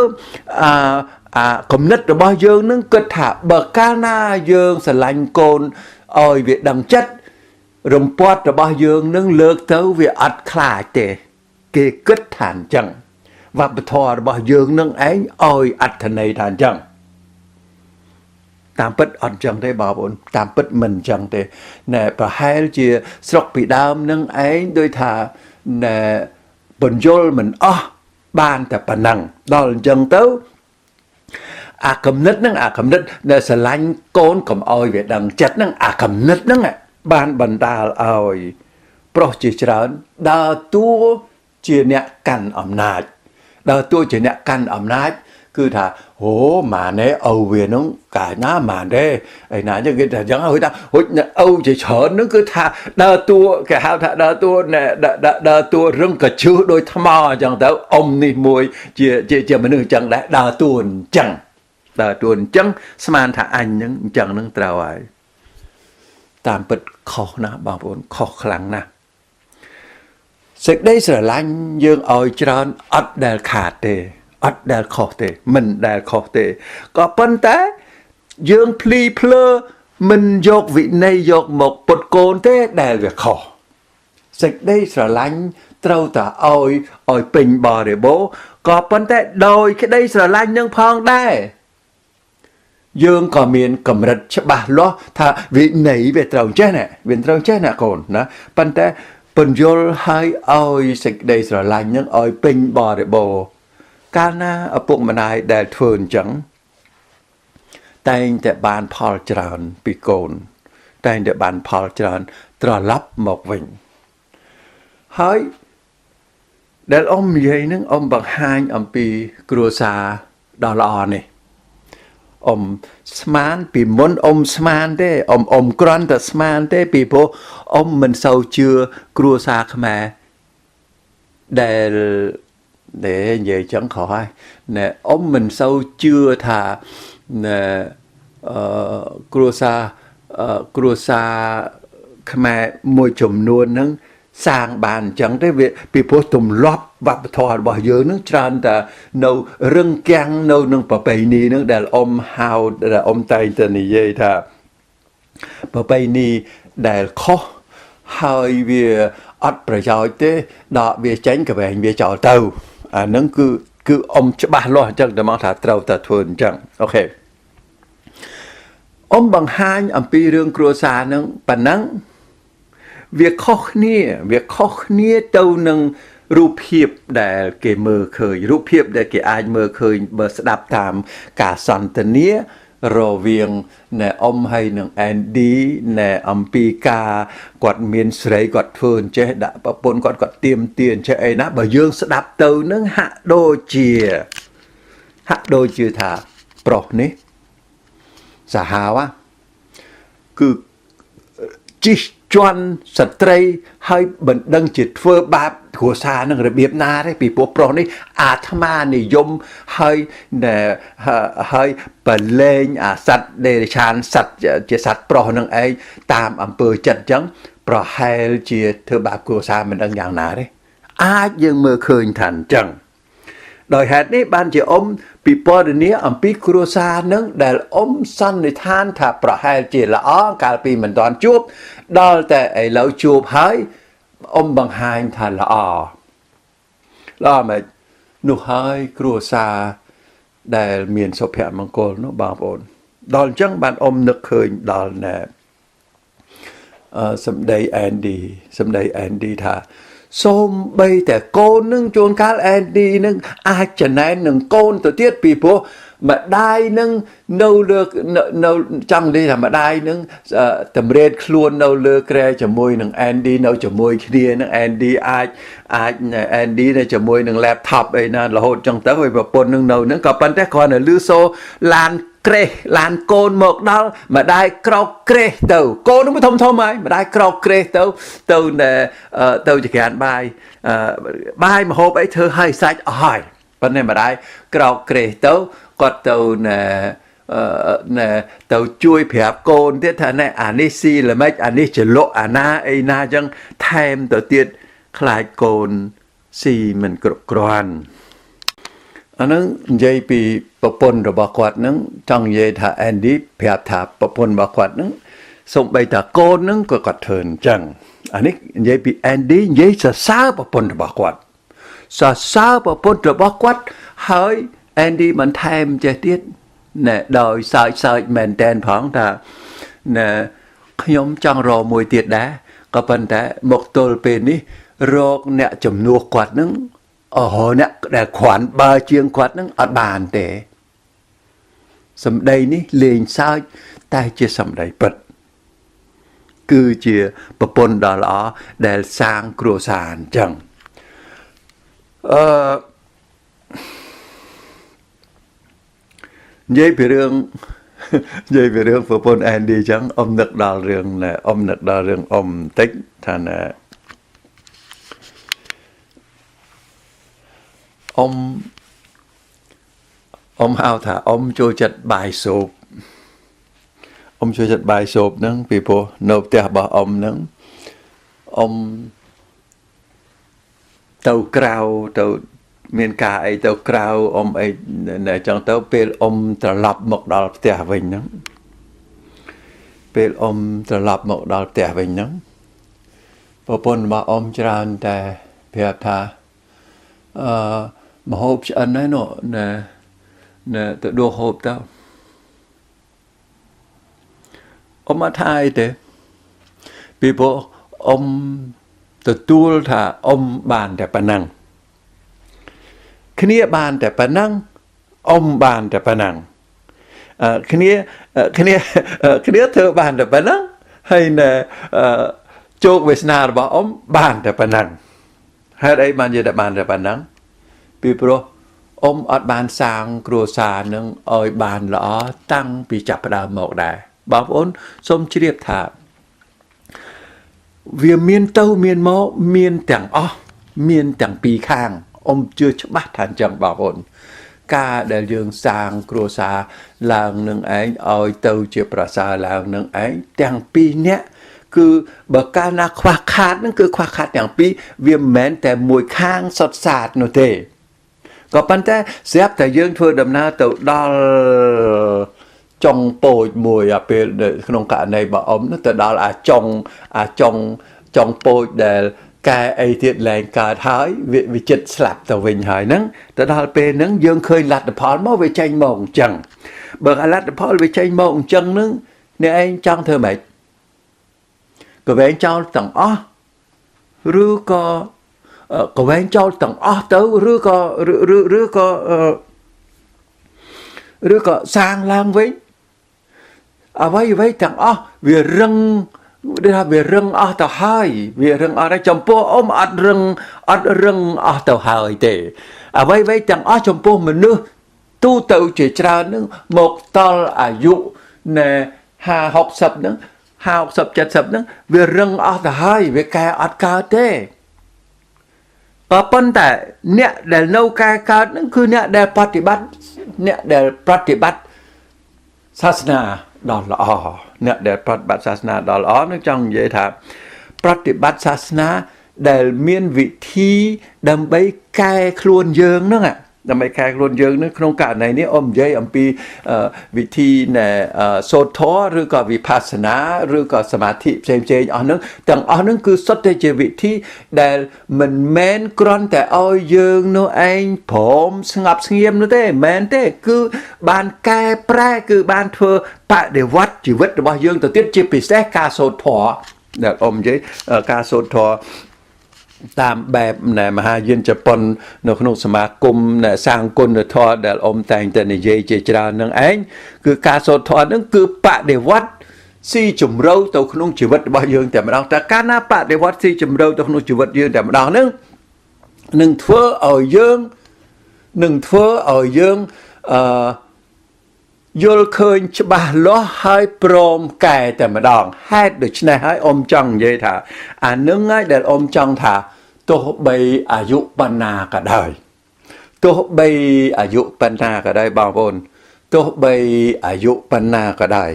អា អាគំនិតរបស់យើងនឹងគិតថាបើកាលណាយើងស្រឡាញ់កូនឲ្យវាដឹងចិត្តរំពាត់របស់យើងនឹងលើកទៅវាអត់ខ្លាចទេគេគិតថាអញ្ចឹងវប្បធម៌របស់យើងនឹងឯងឲ្យអត្ថន័យថាអញ្ចឹងតាមពិតអត់ចឹងទេបងប្អូនតាមពិតមិនចឹងទេណែប្រហែលជាស្រុកពីដើមនឹងឯងដោយថាណែបញ្យលមិនអស់បានតែប៉ុណ្ណឹងដល់អញ្ចឹងទៅអាកំណិតហ្នឹងអាកំណិតដែលស្រឡាញ់កូនកុំឲ្យវាដឹងចិត្តហ្នឹងអាកំណិតហ្នឹងបានបណ្ដាលឲ្យប្រុសជាច្រើនដើរតួជាអ្នកកាន់អំណាចដើរតួជាអ្នកកាន់អំណាចគឺថាអូម៉ាណែឪវានឹងកាលណាម៉ានទេឯណាចឹងគេថាចឹងហើយថាហុចឪជាច្រើននឹងគឺថាដើរតួគេហៅថាដើរតួដើរតួរឹងកជឹះដោយថ្មអញ្ចឹងទៅអ៊ំនេះមួយជាជាមនុស្សអញ្ចឹងដែរដើរតួអញ្ចឹងដើរតួអញ្ចឹងស្មានថាអញនឹងអញ្ចឹងនឹងត្រូវហើយតាមពិតខុសណាស់បងប្អូនខុសខ្លាំងណាស់សេចក្តីស្រឡាញ់យើងឲ្យច្រើនអត់ដែលខាតទេអត់ដែលខុសទេមិនដែលខុសទេក៏ប៉ុន្តែយើងភ្លីភ្លើមិនយកវិន័យយកមកពុតកូនទេដែលវាខុសសេចក្តីស្រឡាញ់ត្រូវតែឲ្យពេញបរិបូរណ៍ក៏ប៉ុន្តែដោយក្តីស្រឡាញ់នឹងផងដែរយើងក៏មានកម្រិតច្បាស់លាស់ថាវិន័យវាត្រូវចេះណាវាត្រូវចេះណាកូនណាប៉ុន្តែពន្យល់ឲ្យឲ្យសេចក្តីស្រឡាញ់នឹងឲ្យពេញបរិបូរណ៍កាលណាឪពុកម្ដាយដែលធ្វើអញ្ចឹងតែងតែបានផលច្រើនពីកូនតែងតែបានផលច្រើនត្រឡប់មកវិញហើយដែលអ៊ំនិយាយនឹងអ៊ំបង្ហាញអំពីគ្រួសារដ៏ល្អនេះអ៊ំស្មានពីមុនអ៊ំស្មានទេអ៊ំគ្រាន់តែស្មានទេពីព្រោះអ៊ំមិនសូវជឿគ្រួសារខ្មែរដែលនិយាយចឹងខុសហើយណែអ៊ំមិនសូវជឿថាណែគ្រួសារខ្មែរមួយចំនួនហ្នឹងសាងបានអញ្ចឹងទេវាពីព្រោះទម្លាប់វប្បធម៌របស់យើងនឹងច្រើនតែនៅរឹងគាំងនៅនឹងប្រពៃណីនឹងដែលអ៊ំហៅដែលអ៊ំតែងតែនិយាយថាប្រពៃណីដែលខុសហើយវាអត់ប្រយោជន៍ទេដកវាចេញកវែងវាចោលទៅអានឹងគឺអ៊ំច្បាស់លាស់អញ្ចឹងតែមកថាត្រូវតែធ្វើអញ្ចឹងអូខេអ៊ំបង្ហាញអំពីរឿងគ្រួសារនឹងប៉ុណ្ណឹងវាខុសគ្នាទៅនឹងរូបភាពដែលគេមើលឃើញរូបភាពដែលគេអាចមើលឃើញបើស្ដាប់តាមការសន្ទនារវាងណែអ៊ំហើយនឹងអែនឌីណែអំពីការគាត់មានស្រីគាត់ធ្វើអញ្ចេះដាក់ប្រពន្ធគាត់ទៀមទាអញ្ចេះអីណាបើយើងស្ដាប់ទៅនឹងហាក់ដូចជាថាប្រុសនេះសាហាវគឺជិះជាន់ស្ត្រីហើយមិនដឹងជាធ្វើបាបគ្រួសារនឹងរបៀបណាទេពីព្រោះប្រុសនេះអាត្មានិយមហើយហើយបលែងអាសត្វដេរឆានសត្វជាសត្វប្រុសនឹងឯងតាមអំពើចិត្តអញ្ចឹងប្រហែលជាធ្វើបាបគ្រួសារមិនដឹងយ៉ាងណាទេអាចយើងមើលឃើញថាអញ្ចឹងដោយហេតុនេះបានជាអ៊ំពិពណ៌នាអំពីគ្រួសារនឹងដែលអ៊ំសន្និដ្ឋានថាប្រហែលជាល្អកាលពីមិនទាន់ជួបដល់តែឥឡូវជួបហើយអ៊ំបង្ហាញថាល្អល្អមែននោះហើយគ្រួសារដែលមានសុភមង្គលនោះបងប្អូនដល់អញ្ចឹងបានអ៊ំនឹកឃើញដល់ណែសម្ដីអែនឌីសម្ដីអែនឌីថាសូមបីតែកូននឹងជួនកាលអែនឌីនឹងអាចចំណែននឹងកូនទៅទៀតពីព្រោះម្ដាយនឹងនៅលើនៅចង់និយាយថាម្ដាយនឹងតម្រេតខ្លួននៅលើគ្រែជាមួយនឹងអែនឌីនៅជាមួយគ្នានឹងអែនឌីអាចអែនឌីនៅជាមួយនឹង laptop អីណារហូតចឹងទៅហើយប្រពន្ធនឹងនៅនឹងក៏ប៉ុន្តែគ្រាន់តែលឺសូឡានក្រេះឡានកូនមកដល់ម្ដាយក្រោកក្រេះទៅកូននឹងធំធំហើយម្ដាយក្រោកក្រេះទៅទៅចក្រានបាយបាយម្ហូបអីធ្វើឲ្យសាច់អស់ហើយប៉ុន្តែម្ដាយក្រោកក្រេះទៅគាត់ទៅណែទៅជួយប្រាប់កូនទៀតថាណែអានេះស៊ីល្មិចអានេះចលក់អាណាអីណាចឹងថែមទៅទៀតខ្លាចកូនស៊ីមិនគ្រប់គ្រាន់ អាហ្នឹងនិយាយពីប្រពន្ធរបស់គាត់ហ្នឹងចង់និយាយថា Andy ប្រាប់ថាប្រពន្ធរបស់គាត់ហ្នឹងសូម្បីតែកូនហ្នឹងក៏គាត់ធ្វើអញ្ចឹងអានេះនិយាយពី Andy និយាយសរសើរប្រពន្ធរបស់គាត់សរសើរប្រពន្ធរបស់គាត់ហើយ Andy បន្ថែមចេះទៀតណែដោយសើចសើចមែនតែនផងថាណែខ្ញុំចង់រកមួយទៀតដែរក៏ប៉ុន្តែមកទល់ពេលនេះរកអ្នកជំនួសគាត់នឹងអូអ្នកដែលគ្រាន់បើជាងគាត់នឹងអត់បានទេសម្ដីនេះលេងសើចតែជាសម្ដីពិតគឺជាប្រពន្ធដ៏ល្អដែលសាងគ្រួសារអញ្ចឹងអឺនិយាយពីរឿងនិយាយពីរឿងប្រពន្ធ Andy អញ្ចឹងអ៊ំនឹកដល់រឿងអ៊ំនឹកដល់រឿងអ៊ំបន្តិចថាណាអ៊ំអ៊ំហៅថាអ៊ំចូលចិត្តបាយស៊ូបអ៊ំចូលចិត្តបាយស៊ូបហ្នឹងពីព្រោះនៅផ្ទះរបស់អ៊ំហ្នឹងអ៊ំទៅក្រៅទៅមានការអីទៅក្រៅអ៊ំអីអញ្ចឹងទៅពេលអ៊ំត្រឡប់មកដល់ផ្ទះវិញហ្នឹងពេលអ៊ំត្រឡប់មកដល់ផ្ទះវិញហ្នឹងប្រពន្ធរបស់អ៊ំច្រើនតែប្រាប់ថាអឺមហូបឆ្អិនហើយនោះណែណែទៅដួសហូបទៅអ៊ំអត់ថាអីទេពីព្រោះអ៊ំទទួលថាអ៊ំបានតែប៉ុណ្ណឹងគ្នាបានតែប៉ុណ្ណឹងអ៊ំបានតែប៉ុណ្ណឹងគ្នាគ្នាគ្នាធ្វើបានតែប៉ុណ្ណឹងហើយណែជោគវាសនារបស់អ៊ំបានតែប៉ុណ្ណឹងហេតុអីបាននិយាយតែបានតែប៉ុណ្ណឹងពីព្រោះអ៊ំអត់បានសាងគ្រួសារនឹងឲ្យបានល្អតាំងពីចាប់ផ្ដើមមកដែរបងប្អូនសូមជ្រាបថាវាមានទៅមានមកមានទាំងអស់មានទាំងពីរខាងអ៊ំជឿច្បាស់ថាអញ្ចឹងបងប្អូនការដែលយើងសាងគ្រួសារឡើងនឹងឯងឲ្យទៅជាប្រសើរឡើងនឹងឯងទាំងពីរនាក់គឺបើកាលណាខ្វះខាតនឹងគឺខ្វះខាតទាំងពីរវាមិនមែនតែមួយខាងសុទ្ធសាធនោះទេក៏ប៉ុន្តែស្រាប់តែយើងធ្វើដំណើរទៅដល់ចុងពោចមួយអាពេលក្នុងករណីបើអ៊ំនោះទៅដល់អាចុងអាចុងចុងពោចដែលកែអីទៀតលែងកើតហើយវាចិត្តស្លាប់ទៅវិញហើយហ្នឹងទៅដល់ពេលហ្នឹងយើងឃើញលទ្ធផលមកវាចេញមកអញ្ចឹងបើលទ្ធផលវាចេញមកអញ្ចឹងហ្នឹងអ្នកឯងចង់ធ្វើម៉េចកវែងចោលទាំងអស់ឬក៏កវែងចោលទាំងអស់ទៅឬក៏ឬក៏ឬក៏សាងឡើងវិញអ្វីអ្វីទាំងអស់វារឹងដូចថាវារឹងអស់ទៅហើយវារឹងអស់ហើយចំពោះអ៊ំអត់រឹងអត់រឹងអស់ទៅហើយទេអ្វីអ្វីទាំងអស់ចំពោះមនុស្សទូទៅជាច្រើននឹងមកតល់អាយុណែ50 60ហ្នឹង50 70ហ្នឹងវារឹងអស់ទៅហើយវាកែអត់កើតទេក៏ប៉ុន្តែអ្នកដែលនៅកែកើតហ្នឹងគឺអ្នកដែលប្រតិបត្តិអ្នកដែលប្រតិបត្តិសាសនាដ៏ល្អអ្នកដែលប្រតិបត្តិសាសនាដ៏ល្អនឹងចង់និយាយថាប្រតិបត្តិសាសនាដែលមានវិធីដើម្បីកែខ្លួនយើងហ្នឹងដើម្បីកែខ្លួនយើងនឹងក្នុងករណីនេះអ៊ំនិយាយអំពីវិធីនៃសូត្រធម៌ឬក៏វិបស្សនាឬក៏សមាធិផ្សេងផ្សេងអស់ហ្នឹងទាំងអស់ហ្នឹងគឺសុទ្ធតែជាវិធីដែលមិនមែនគ្រាន់តែឲ្យយើងនោះឯងព្រមស្ងប់ស្ងៀមនោះទេមិនមែនទេគឺបានកែប្រែគឺបានធ្វើបដិវត្តជីវិតរបស់យើងទៅទៀតជាពិសេសការសូត្រធម៌ដែលអ៊ំនិយាយការសូត្រធម៌តាមបែបនៃមហាយានជប៉ុននៅក្នុងសមាគមសាងគុណធម៌ដែលអ៊ំតែងតែនិយាយជាច្រើននឹងឯងគឺការសូត្រធម៌នឹងគឺបដិវត្តស៊ីជម្រៅទៅក្នុងជីវិតរបស់យើងតែម្ដងតែកាលណាបដិវត្តស៊ីជម្រៅទៅក្នុងជីវិតយើងតែម្ដងនឹងនឹងធ្វើឲ្យយើងនឹងធ្វើឲ្យយើងអឺយល់ឃើញច្បាស់លាស់ហើយព្រមកែតែម្ដងហេតុដូច្នេះហើយអ៊ំចង់និយាយថាអានឹងហើយដែលអ៊ំចង់ថាទោះបីអាយុបណ្ណាក៏ដោយទោះបីអាយុបណ្ណាក៏ដោយបងប្អូនទោះបីអាយុបណ្ណាក៏ដោយ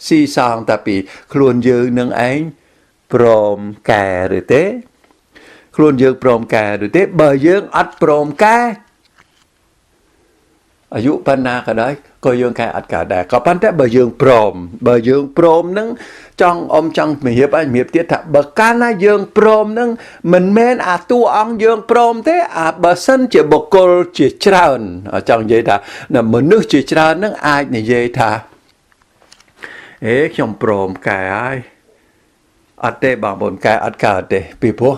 ស៊ីសងតែពីខ្លួនយើងនឹងឯងព្រមកែឬទេខ្លួនយើងព្រមកែឬទេបើយើងអត់ព្រមកែ អាយុប៉ុណ្ណាក៏ដោយក៏យើងកែអត់កើតដែរក៏ប៉ុន្តែបើយើងព្រមបើយើងព្រមនឹងចង់អ៊ំចង់ជំរាបឲ្យជំរាបទៀតថាបើកាលណាយើងព្រមនឹងមិនមែនអាតួអង្គយើងព្រមទេអាបើសិនជាបុគ្គលជាច្រើនចង់និយាយថាមនុស្សជាច្រើននឹងអាចនិយាយថាអេខ្ញុំព្រមកែហើយអត់ទេបងប្អូនកែអត់កើតទេពីព្រោះ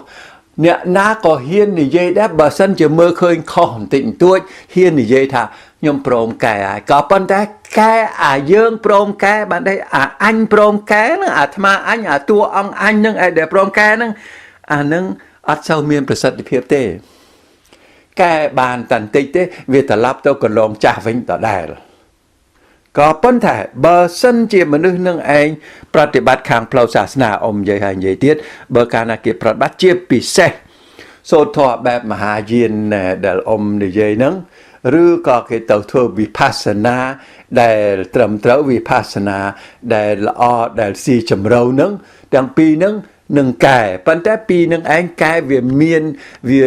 អ្នកណាក៏ហ៊ាននិយាយដែរបើសិនជាមើលឃើញខុសបន្តិចបន្តួចហ៊ាននិយាយថាខ្ញុំព្រមកែហើយក៏ប៉ុន្តែកែអាយើងព្រមកែបានទេអាអញព្រមកែហ្នឹងអាត្មាអញអាតួអង្គអញហ្នឹងឯដែលព្រមកែហ្នឹងអាហ្នឹងអត់សូវមានប្រសិទ្ធភាពទេកែបានតែបន្តិចទេវាត្រឡប់ទៅកន្លងចាស់វិញដដែលក៏ប៉ុន្តែបើសិនជាមនុស្សនឹងឯងប្រតិបត្តិខាងផ្លូវសាសនាអ៊ំនិយាយហើយនិយាយទៀតបើកាលណាគេប្រតិបត្តិជាពិសេសសូត្រធម៌បែបមហាយានដែលអ៊ំនិយាយហ្នឹងឬក៏គេទៅធ្វើវិបស្សនាដែលត្រឹមត្រូវវិបស្សនាដែលល្អដែលស៊ីជម្រៅហ្នឹងទាំងពីរហ្នឹងនឹងកែប៉ុន្តែពីរនឹងឯងកែវាមានវា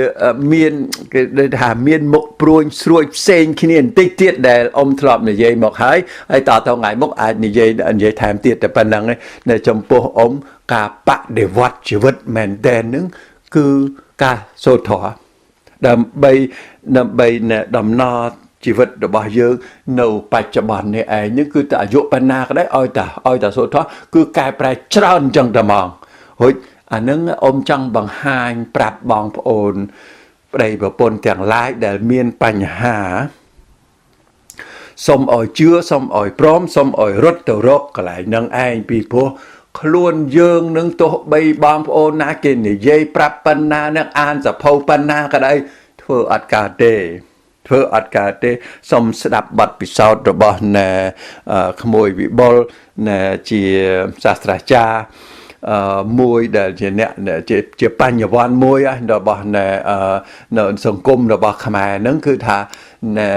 មានគេដូចថាមានមុខព្រួញស្រួចផ្សេងគ្នាបន្តិចទៀតដែលអ៊ំធ្លាប់និយាយមកហើយហើយតទៅថ្ងៃមុខអាចនិយាយនិយាយថែមទៀតតែប៉ុណ្្នឹងឯងនៅចំពោះអ៊ំការបដិវត្តជីវិតមែនតែននឹងគឺការសូត្រធម៌ដើម្បីដើម្បីដំណរជីវិតរបស់យើងនៅបច្ចុប្បន្ននេះឯងនេះគឺតែអាយុប៉ុណ្ណាក៏ដោយឲ្យតែឲ្យតែសូត្រធម៌គឺកែប្រែច្រើនចឹងតែហ្មងរួចអានឹងអ៊ំចង់បង្ហាញប្រាប់បងប្អូនប្តីប្រពន្ធទាំងឡាយដែលមានបញ្ហាសូមឲ្យជឿសូមឲ្យព្រមសូមឲ្យរត់ទៅរកកន្លែងនឹងឯងពីព្រោះខ្លួនយើងនឹងទោះបីបងប្អូនណាគេនិយាយប្រាប់ប៉ុណ្ណានឹងអានសភៅប៉ុណ្ណាក៏ដោយធ្វើអត់កើតទេធ្វើអត់កើតទេសូមស្ដាប់បទពិសោធន៍របស់ណែក្មួយវិបុលណែជាសាស្ត្រាចារ្យមួយដែលជាអ្នកជាបញ្ញវន្តមួយរបស់នៅសង្គមរបស់ខ្មែរហ្នឹងគឺថាណែ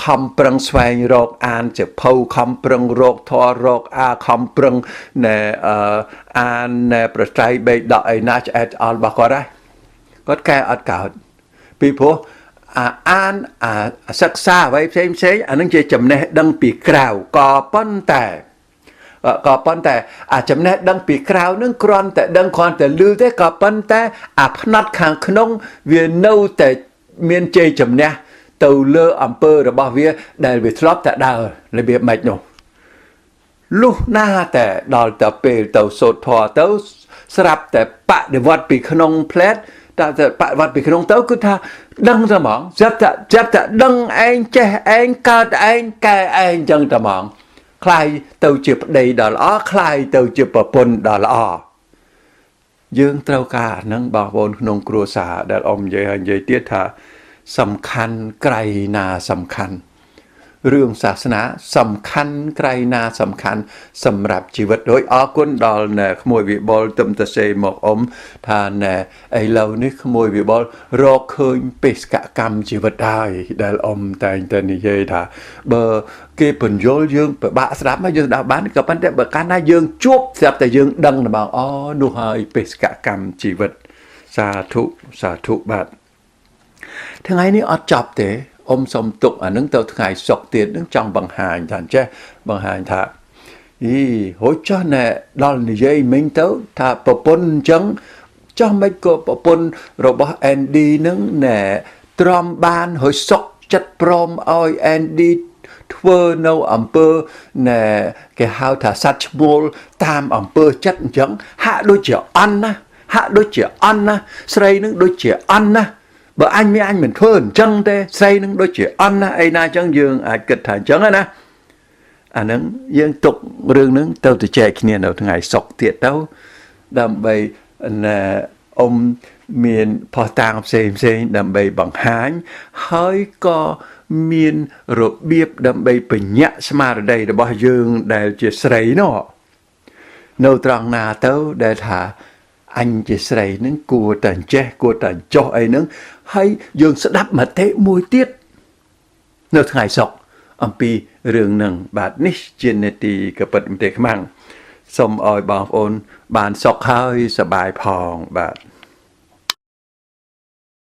ខំប្រឹងស្វែងរកអានជាភៅខំប្រឹងរកធររកអាខំប្រឹងណែអានណែប្រត្រៃបេកដកអីណាឆ្អែតឆ្អល់របស់គាត់ហើយគាត់កែអត់កើតពីព្រោះអាអានអាសិក្សាអ្វីផ្សេងផ្សេងអានឹងជាចំណេះដឹងពីក្រៅក៏ប៉ុន្តែអាចំណេះដឹងពីក្រៅនឹងគ្រាន់តែដឹងគ្រាន់តែឮទេក៏ប៉ុន្តែអាផ្នត់ខាងក្នុងវានៅតែមានជ័យជំនះទៅលើអំពើរបស់វាដែលវាធ្លាប់តែដើររបៀបម៉េចនោះលុះណាតែដល់ទៅពេលទៅសូត្រធម៌ទៅស្រាប់តែបដិវត្តពីក្នុងផ្លែតតែបដិវត្តពីក្នុងទៅគឺថាដឹងតែហ្មងស្រាប់តែស្រាប់តែដឹងឯងចេះឯងកើតឯងកែឯងចឹងតែហ្មងคล้ายទៅជាប្តីដ៏ល្អคล้ายទៅជាប្រពន្ធដ៏ល្អយើងត្រូវការអានឹងបងប្អូនក្នុងគ្រួសារដែលអ៊ំនិយាយហើយនិយាយទៀតថាសំខាន់ក្រៃណាសំខាន់រឿងសាសនាសំខាន់ក្រៃណាសំខាន់សម្រាប់ជីវិតដោយអរគុណដល់ក្មួយវិបុលទឹមតសេមកអ៊ំថាណែឥឡូវនេះក្មួយវិបុលរកឃើញបេសកកម្មជីវិតហើយដែលអ៊ំតែងតែនិយាយថាបើគេពន្យល់យើងពិបាកស្ដាប់មកយើងស្ដាប់បានក៏ប៉ុន្តែបើកាលណាយើងជួបស្រាប់តែយើងដឹងហ្មងអូនោះហើយបេសកកម្មជីវិតសាធុសាធុបាទថ្ងៃនេះអត់ចប់ទេអ៊ំសុំទុកអានឹងទៅថ្ងៃសុកទៀតនឹងចង់បង្ហាញថាចេះបង្ហាញថាអីហូចចោះណែដល់និយាយមិញទៅថាប្រពន្ធអញ្ចឹងចោះមិនក៏ប្រពន្ធរបស់ ND នឹងណែទ្រាំបានហើយសុកចិត្តព្រមឲ្យ ND ធ្វើនៅអំពើណែគេហៅថាសត្វឈ្មោលតាមអំពើចិត្តអញ្ចឹងហាក់ដូចជាអន់ណាហាក់ដូចជាអន់ណាស្រីនឹងដូចជាអន់ណាបើអញមានអញមិនធ្វើអញ្ចឹងទេស្រីនឹងដូចជាអន់ណាអីណាអញ្ចឹងយើងអាចគិតថាអញ្ចឹងណាអានឹងយើងទុករឿងនឹងទៅទៅចែកគ្នានៅថ្ងៃសុក្រទៀតទៅដើម្បីណែអ៊ំមានផុសតាងផ្សេងផ្សេងដើម្បីបង្ហាញហើយក៏មានរបៀបដើម្បីបញ្ញាក់ស្មារតីរបស់យើងដែលជាស្រីនោះនៅត្រង់ណាទៅដែលថាអញជាស្រីនឹងគួរតែចេះគួរតែចុះអីនឹងហើយយើងស្ដាប់មតិមួយទៀតនៅថ្ងៃសុក្រអំពីរឿងនឹងបាទនេះជានេតិកពិតមតិខ្មាំងសូមឲ្យបងប្អូនបានសុខហើយសប្បាយផងបាទ